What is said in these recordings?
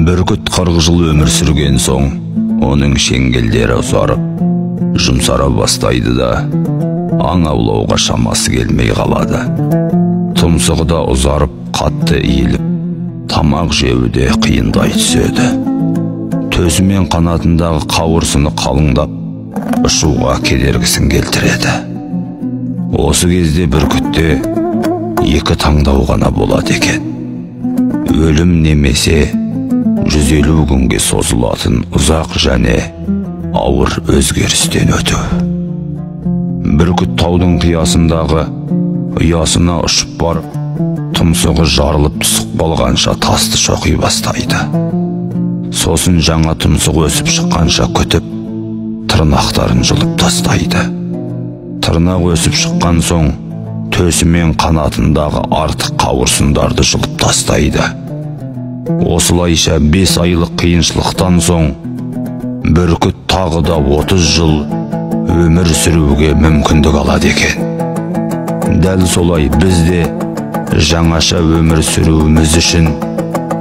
Бүркіт 40 жыл өмір сүрген соң, оның шеңгелдері ұзарып, жұмсара бастайды да, аң аулауға шамасы келмей қалады. Тұмсығы да ұзарып, қатты иіліп, тамақ жеуі де қиындай түседі. Төсі мен қанатындағы қауырсыны қалыңдап, ұшуға кедергісін келтіреді. Осы кезде бүркітте екі таңдау ғана болады екен. Өлім немесе 150 күнге созылатын ұзақ және ауыр өзгерістен өту. Бүркіт таудың қиясындағы ұясына ұшып барып, тұмсығы жарылып түсіп қалғанша тасты шоқи бастайды. Сосын жаңа тұмсық өсіп шыққанша күтіп, тырнақтарын жұлып тастайды. Тырнақ өсіп шыққан соң, төсі мен қанатындағы артық қауырсындарды жұлып тастайды. Осылайша 5 айлық қиыншылықтан соң, бүркіт тағы да 30 жыл өмір сүруге мүмкіндік алады екен. Дәл солай біз де жаңаша өмір сүруіміз үшін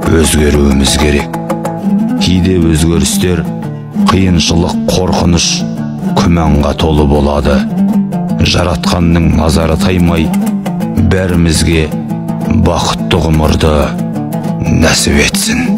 өзгеруіміз керек. Кейде өзгерістер қиыншылық, қорқыныш, күмәнға толы болады. Жаратқанның назары таймай, бәрімізге бақытты ғұмырды нәсіп етсін.